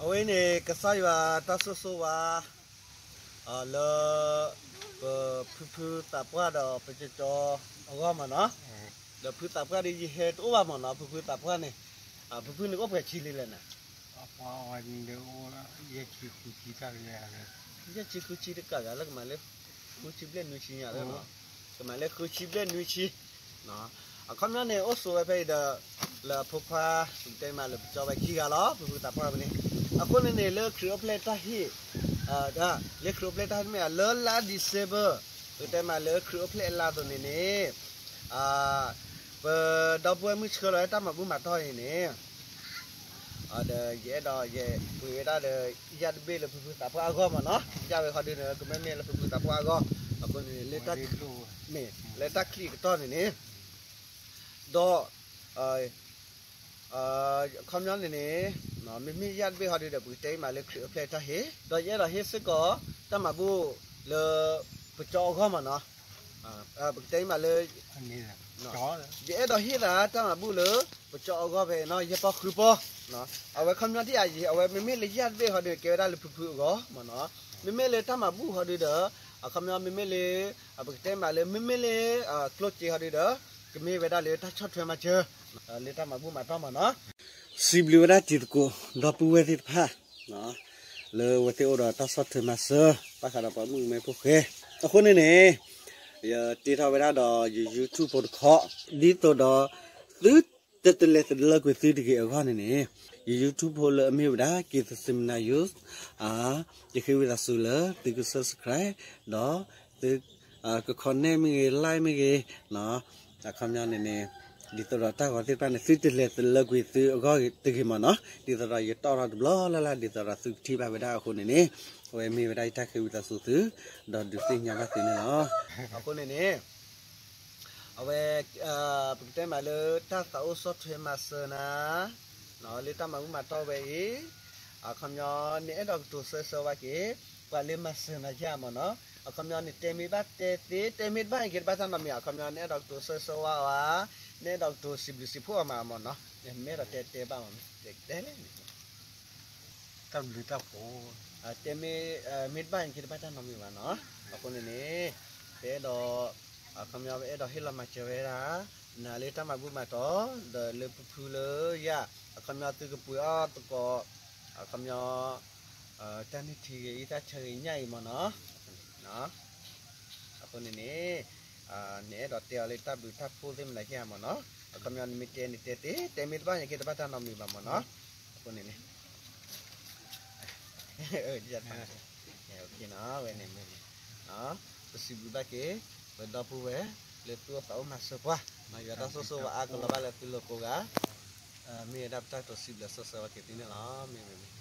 အဝဲန့ၣ် ကစၢ်ယွၤတၢ်ဆိၣ်ဂ့ၤဆိၣ်ဝါ လၢ ပဖုဖုသးပှၢ်ဒီးပကၠီကၠီအဂီၢ်မ့ၢ်နီၤ, ဒီးဖုသးပှၢ်ဒီးယဟဲတအိၣ်ဘၣ်မ့ၢ်နီၤ, ဖုဖုသးပှၢ်န့ၣ် ဖုဖုန့ၣ်အိၣ်ပှဲၤဆံလံလဲၣ်န့ၣ် ယဲၢ်ဆံဃုဆံတကးဂၤလၢကမၤလၢ ဃုဆံဘျဲၣ်နွံဆံညါလၢ ကမၤလၢဃုဆံဘျဲၣ်နွံဆံ အခီပညီန့ၣ် အိၣ်ဆိးဝဲဖဲအံၤဒီး လၢအဖိခွါ ပကတဲမးလၢပကၠီဝဲခံဂၤလီၤ ဖုဖုသးပှၢ်ဝဲန့ၣ်, အဃိန့ၣ်န့ၣ် လၢခရံာ်အိၣ်ဖျဲၣ်တၢ်ဟ့ၣ် လၢခရံာ်အိၣ်ဖျဲၣ်တၢ်ဟ့ၣ်တမ့ၢ် လၢလါ December ပကတဲမးလၢခရံာ်အိၣ်ဖျဲၣ်အလါအသိးန့ၣ်န့ၣ် ပဒီပုၢ်ဝဲၢ်မုၣ်ဆှၢလီၤဝဲတၢ်မၤဘူၣ်မၤတီၢ်အံၤန့ၣ် ဒီးယအဲၣ်ဒိးယပှ့ၤဝဲဒၣ်ဒီး ယၢ်တဘ့ၣ်လၢဖုဖုသးပှၢ်အဂီၢ်မ့ၢ်နီၤ, ယၢ်ဝဲဃီဒုန့ၣ် ကမ့မ့ၢ်လၢဖုဖုသးပှၢ်အဂီၢ်, အဃိန့ၣ် လၢတၢ်ချံၣ်အကတီၢ်န့ၣ်န့ၣ် ဒီး အခီပညီန့ၣ်န့ၣ် မ့မ့ၢ်ယၢ်တဘ့ၣ်ဃီဒုဒီး ပကတဲအံၤမးလၢခရံာ်အိၣ်ဖျဲၣ်တၢ်ဟ့ၣ်, ဒီးယအဲၣ်ဒိးဟ့ၣ်စ့ၢ်ကီး တၢ်မၤဘူၣ်လၢ ပကၠီအဂီၢ်မ့ၢ်နီၤ, ပကတဲအံၤမးလၢ ယအဲၣ်ဒိးဟ့ၣ်သးတၢ်မၤဘူၣ်လၢ ပကၠီအဂီၢ်ဖဲနီၤ ယဲၢ်ပီၢ်ဃုပီၢ်, အဝဲခီပညီထံၣ်အယံၤ အဝဲမ့မ့ၢ်လၢယၢ်တဘ့ၣ်ဃီဒု ကဲဝဲဒၣ်လၢဖုဖုအဂီၢ်မ့ၢ်နီၤ, မ့မ့ၢ်လၢတၢ်မၤဘူၣ်ဃီဒုဒီး အခီပညီမ့မ့ၢ်လၢ ပကတဲမးလၢ မ့မ့ၢ်လၢ ကျိၣ်စ့ဃီဒုဒီး ကမ့ၢ်ဝဲဒၣ်လၢတၢ်ဆီၣ်ထွဲမၤစၢၤ လၢတၢ်မၤဘူၣ်မၤတီၢ်မ့ၢ်နီၤ, စံးဘျုးဝဲဒၣ်တံၤသကိး ဒီပုၢ်ဝဲၢ်သ့ၣ်တဖၣ် လၢအဝဲသ့ၣ်အိၣ်ဒီးတၢ်ဆီၣ်ထွဲမၤစၢၤ ဘၣ်ဃးဒီးပှၤမုၣ်ကမဲဖိဃဲ, အဃိန့ၣ်န့ၣ် ယတ့ထီၣ်ဝဲဒၣ်ဒီးယ YouTube ဖိတခီ, ဒ်သိးဒီး သုတတလဲၤတလၢကွံာ်သုတဂ့ၤအဂီၢ်န့ၣ်န့ၣ်, ယ YouTube ဖိလၢအမ့ၢ်ဝဲဒၣ် က့ၤသစံမနၤ ယူး, ယဃ့ဝံသးစူၤလၢသုက subscribe ဒီး သုက comment မ့ၢ်ဂ့ၤ like မ့ၢ်ဂ့ၤ, အခီပညီန့ၣ်န့ၣ် ဒ်သိးဒီးတၢ်ဂီၤသ့ၣ်တဖၣ်န့ၣ် သုတလဲၤတလၢကွံာ်သုအဂီၢ်တဂ့ၤမ့ၢ်နီၤ, ဒ်သိးဒီးယတီၣ်ထီၣ်တဘျီလၢ်လၢ် ဒ်သိးဒီးသုကထံၣ်ဘၣ်ဝဲဒၣ်အဃိန့ၣ်န့ၣ်, အဝဲမ့ၢ်ဝဲဒၣ်ယတၢ်ဃ့ဝံသးစူၤသု, ဒီးဒုးသ့ၣ်ညါဘၣ်သုန့ၣ်လီၤ. အဃိန့ၣ်န့ၣ် အဝဲ ပကတဲမးလၢတၢ်သးအိၣ်ဆီၣ်ထွဲမၤစၢၤနၤ လၢတၢ်မၤဘူၣ်မၤတီၢ်ဝဲအံၤ, အခီပညီ နအဲၣ်ဒိးကတိၤဆၢဆၢဝဲက့ၤ ပှၤလၢမၤစၢၤနၤယၤမ့ၢ်နီၤ, အခီပညီ နတဲမ့ၢ်ဘၣ်တဲသ့ တဲမ့ၢ်တဘၣ်အံၤက့ၤတဘၣ်တၢ်နီတမံၤ, အခီပညီ နအဲၣ်ဒိးကတိၤဆၢဆၢဝဲဧါ, နအဲၣ်ဒိးကတိၤစံးဘျုးစံးဖှိၣ်အီၤမးမ့ၢ်နီၤ, မ့ၢ်အဲၣ်ဒိးတဲတဲဘၣ်မ့ၢ် တဲလဲၣ်န့ၣ် တၢ်ဘျုးတၢ်ဖှိၣ် တဲမ့ၢ် မ့ၢ်တဘၣ်န့ၣ်က့ၤတဘၣ်တၢ်နီတမံၤဘၣ်နီၤ, အဃိန့ၣ်န့ၣ် ပအဲၣ်ဒိး အခီပညီ ပအဲၣ်ဒိးဟ့ၣ်လီၤမၤစၢၤဝဲဒၣ် နၤလၢတၢ်မၤဘူၣ်မၤတီၢ် ဒီးလၢဖုဖုလၢယၤ အခီပညီသုကပှ့ၤအီၣ်သကိး အခီပညီ တၢ်နုၢ်ထံဂ့ၤ အံသၣ်ဆၢဂ့ၤညၣ်ဂ့ၤမ့ၢ်နီၤ, အဃိန့ၣ်န့ၣ် နအဲၣ်ဒိးတဲအီၤလၢတၢ်ဘျုးတၢ်ဖှိၣ်သ့ၣ်မနုၤဟ့ၣ်မ့ၢ်နီၤ, အခီပညီနမ့ၢ်တဲန့ၣ်တဲသ့ တဲမ့ၢ်တဘၣ်န့ၣ်က့ၤတဘၣ်တၢ်နီတမံၤဘၣ်မ့ၢ်နီၤ, အဃိန့ၣ်န့ၣ် ဝဲန့ၣ် ပစံးဘျုးဘၣ်က့ၤ ပဒီပုၢ်ဝဲၢ် လၢသူၣ်အိၣ်သးအိၣ်မၤစၢၤပှၤ, ယွၤတၢ်ဆိၣ်ဂ့ၤဆိၣ်ဝါအါကလီၤဘၣ်လၢသုလိၤကိးဂၤ, မ့ၢ်ဝဲဒၣ်ပတၢ်ကတိၤစံးဘျုးဆိၣ်ဂ့ၤဆိၣ်ဝါက့ၤသုန့ၣ်လီၤ, မ့ၢ်မ့ၢ်မ့ၢ်